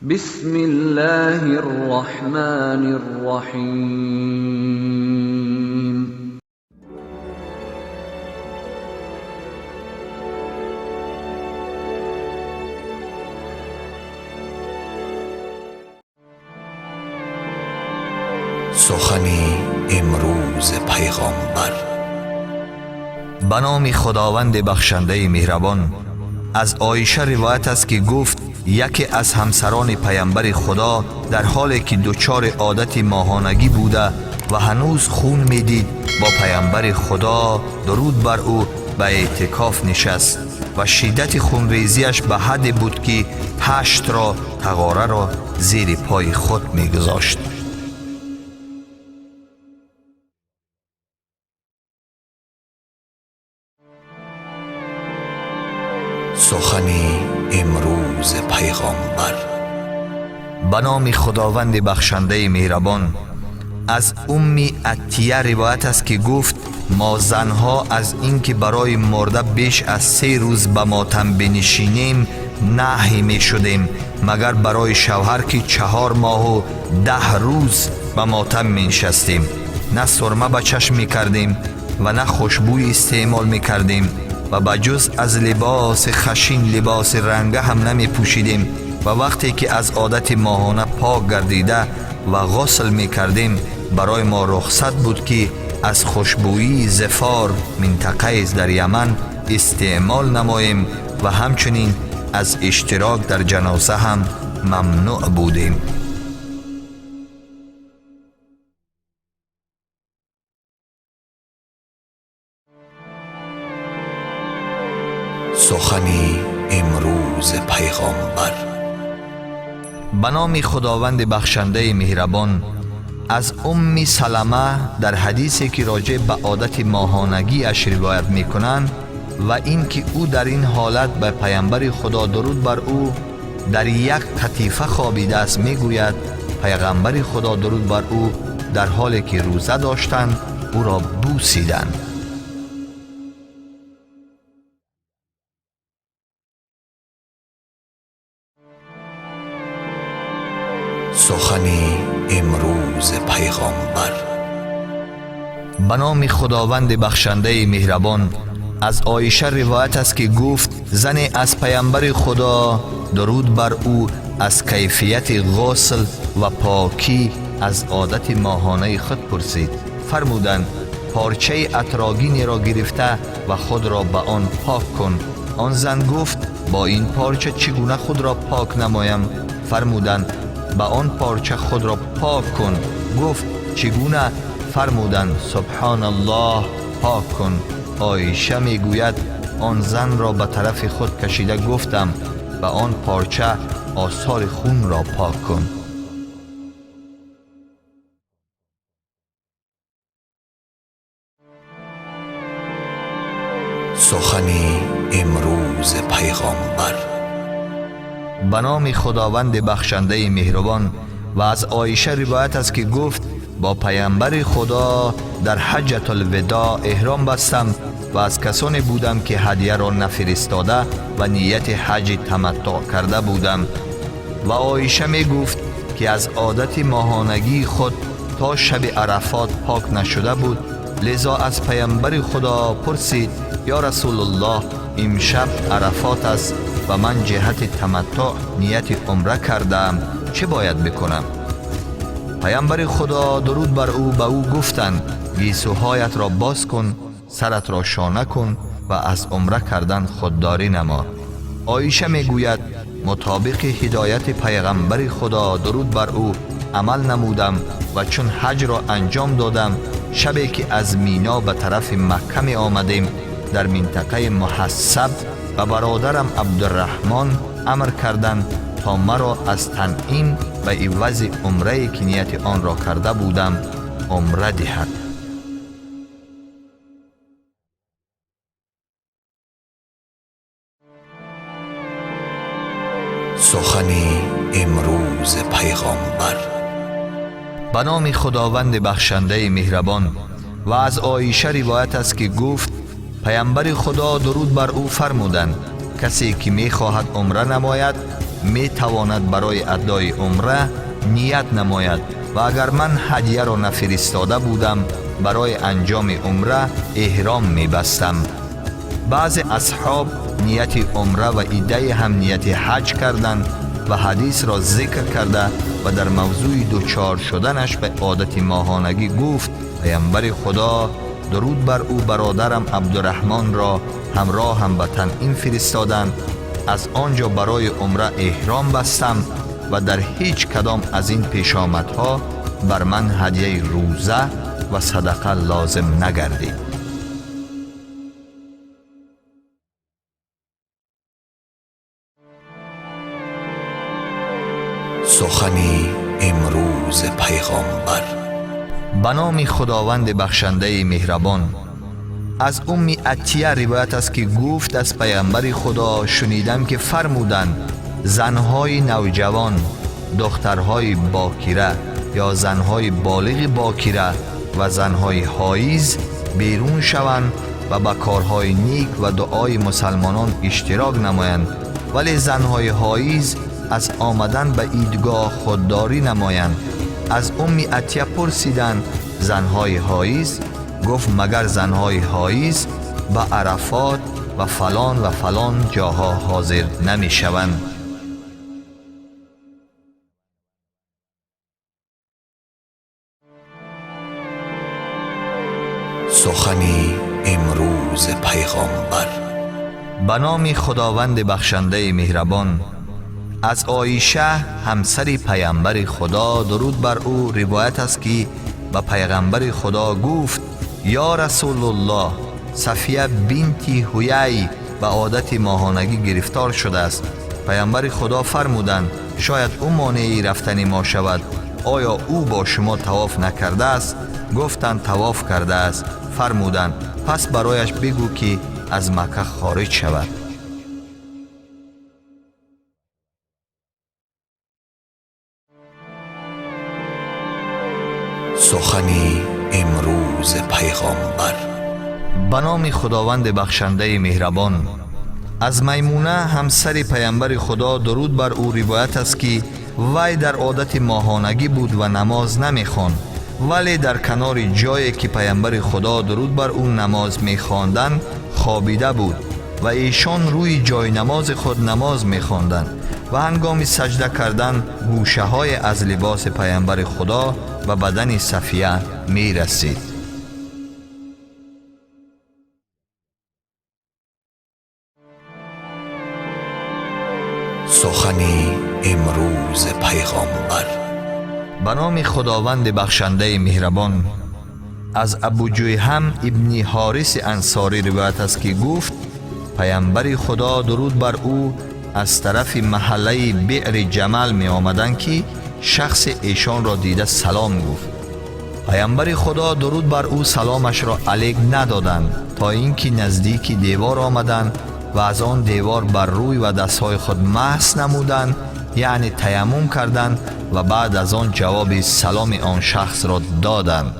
بسم الله الرحمن الرحیم. سخنی امروز پیغامبر. به نام خداوند بخشنده مهربان. از عایشه روایت است که گفت یکی از همسران پیامبر خدا در حالی که دچار عادت ماهانگی بوده و هنوز خون میدید با پیامبر خدا درود بر او به اعتکاف نشست و شدت خونریزیش به حد بود که پشت را تغاره را زیر پای خود میگذاشت. سخنی امروز پیغامبر. به نام خداوند بخشنده مهربان. از ام عطیه روایت است که گفت ما زنها از اینکه برای مرده بیش از 3 روز به ماتم بنشینیم نهی می شدیم، مگر برای شوهر که 4 ماه و 10 روز به ماتم می نشستیم. نه سرمه به چشم می کردیم و نه خوشبوی استعمال می کردیم و به جز از لباس خشین لباس رنگه هم نمی پوشیدیم و وقتی که از عادت ماهانه پاک گردیده و غسل می کردیم برای ما رخصت بود که از خوشبویی زفار منطقه در یمن استعمال نماییم و همچنین از اشتراک در جنازه هم ممنوع بودیم. سخنی امروز پیغامبر. به نام خداوند بخشنده مهربان. از ام سلمه در حدیثی که راجع به عادت ماهانگی اش روایت میکنند و اینکه او در این حالت به پیامبر خدا درود بر او در یک قطیفه خوابیده است میگوید پیغمبر خدا درود بر او در حالی که روزه داشتند او را بوسیدند. سخنی امروز پیغامبر. به نام خداوند بخشنده مهربان. از عایشه روایت است که گفت زن از پیامبر خدا درود بر او از کیفیت غسل و پاکی از عادت ماهانه خود پرسید. فرمودند پارچه اتراگینی را گرفته و خود را به آن پاک کن. آن زن گفت با این پارچه چگونه خود را پاک نمایم؟ فرمودند به آن پارچه خود را پاک کن. گفت چگونه؟ فرمودند سبحان الله پاک کن. عایشه میگوید آن زن را به طرف خود کشیده گفتم به آن پارچه آثار خون را پاک کن. سخنی امروز پیغامبر. به نام خداوند بخشنده مهربان. و از عایشه روایت است که گفت با پیامبر خدا در حجة الوداع احرام بستم و از کسانی بودم که هدیه را نفرستاده و نیت حج تمتع کرده بودم. و عایشه می گفت که از عادت ماهانگی خود تا شب عرفات پاک نشده بود، لذا از پیامبر خدا پرسید یا رسول الله امشب عرفات است و من جهت تمتع نیت عمره کردم، چه باید بکنم؟ پیامبر خدا درود بر او به او گفتند گیسوهایت را باز کن، سرت را شانه کن و از عمره کردن خودداری نما. عایشه میگوید مطابق هدایت پیغمبر خدا درود بر او عمل نمودم و چون حج را انجام دادم شبی که از مینا به طرف مکه می آمدیم در منطقه محسب و برادرم عبدالرحمن امر کردند تا مرا از تنعیم به عوض عمره که نیت آن را کرده بودم عمره دهد. سخنی امروز پیغامبر. به نام خداوند بخشنده مهربان. و از عایشه روایت است که گفت پیامبر خدا درود بر او فرمودند کسی که میخواهد عمره نماید метавонад барои адои умра ният намояд ва агар ман ҳадияро нафиристода будам, барои анҷоми умра эҳром мебастам. Баъзе асҳоб нияти умра ва иддаи ҳам нияти ҳаҷ карданд ва ҳадисро зикр карда ва дар мавзӯи дучор шуданаш ба одати моҳонагӣ гуфт: паямбари Худо дуруд бар ӯ бародарам Абдурраҳмонро ҳамроҳам ба Танъим фиристоданд. Аз он ҷо барои умра эҳром бастам ва дар ҳеҷ кадом аз ин пешомадҳо бар ман ҳадияи рӯза ва садақа лозим нагардид. Сухани имрӯзи пайғомбар. Ба номи Худованди бахшандаи меҳрабон. Аз Умми Атия ривоят аст, ки гуфт: аз паямбари Худо шунидам, ки фармуданд: занҳои навҷавон, духтарҳои бокира ё занҳои болиғи бокира ва занҳои ҳоиз берун шаванд ва ба корҳои нек ва дуои мусалмонон иштирок намоянд, вале занҳои ҳоиз аз омадан ба идгоҳ худдорӣ намоянд. Аз Умми Атия пурсиданд: занҳои ҳоиз? Гуфт: магар занҳои ҳоиз ба Арафот ва фалон ва фалон ҷоҳо ҳозир намешаванд. Сухани имрӯзи пайғомбар. Ба номи Худованди бахшандаи меҳрабон. Аз Оиша ҳамсари паямбари Худо дуруд бар ӯ ривоят аст, ки ба пайғамбари Худо гуфт: ё Расулуллоҳ, Сафия бинти Ҳуяй ба одати моҳонагӣ гирифтор шудааст. Паямбари Худо фармуданд: шояд ӯ монеи рафтани мо шавад. Оё ӯ бо шумо тавоф накардааст? Гуфтанд: тавоф кардааст. Фармуданд: пас барояш бигӯ, ки аз Макка хориҷ шавад. Сухани имрӯзи пайғомбар. Ба номи Худованди бахшандаи меҳрабон. Аз Маймуна ҳамсари паямбари Худо дуруд бар ӯ ривоят аст, ки вай дар одати моҳонагӣ буд ва намоз намехонд, вале дар канори ҷое ки паямбари Худо дуруд бар ӯ намоз мехонданд хобида буд ва эшон рӯи ҷои намози худ намоз мехонданд ва ҳангоми саҷда кардан гӯшаҳое аз либоси паямбари Худо ба бадани Сафия мерасид. Сухани имрӯзи пайғомбар. Ба номи Худованди бахшандаи меҳрабон. Аз Абуҷуйҳам ибни Ҳориси Ансорӣ ривоят аст, ки гуфт: паямбари Худо дуруд бар ӯ аз тарафи маҳаллаи Биъри Ҷамал меомаданд, ки шахси эшонро дида салом гуфт. Паямбари Худо дуруд бар ӯ саломашро алек надоданд, то ин ки наздики девор омаданд ва аз он девор бар рӯй ва дастҳои худ маҳс намуданд, яъне таяммум карданд ва баъд аз он ҷавоби саломи он шахсро доданд.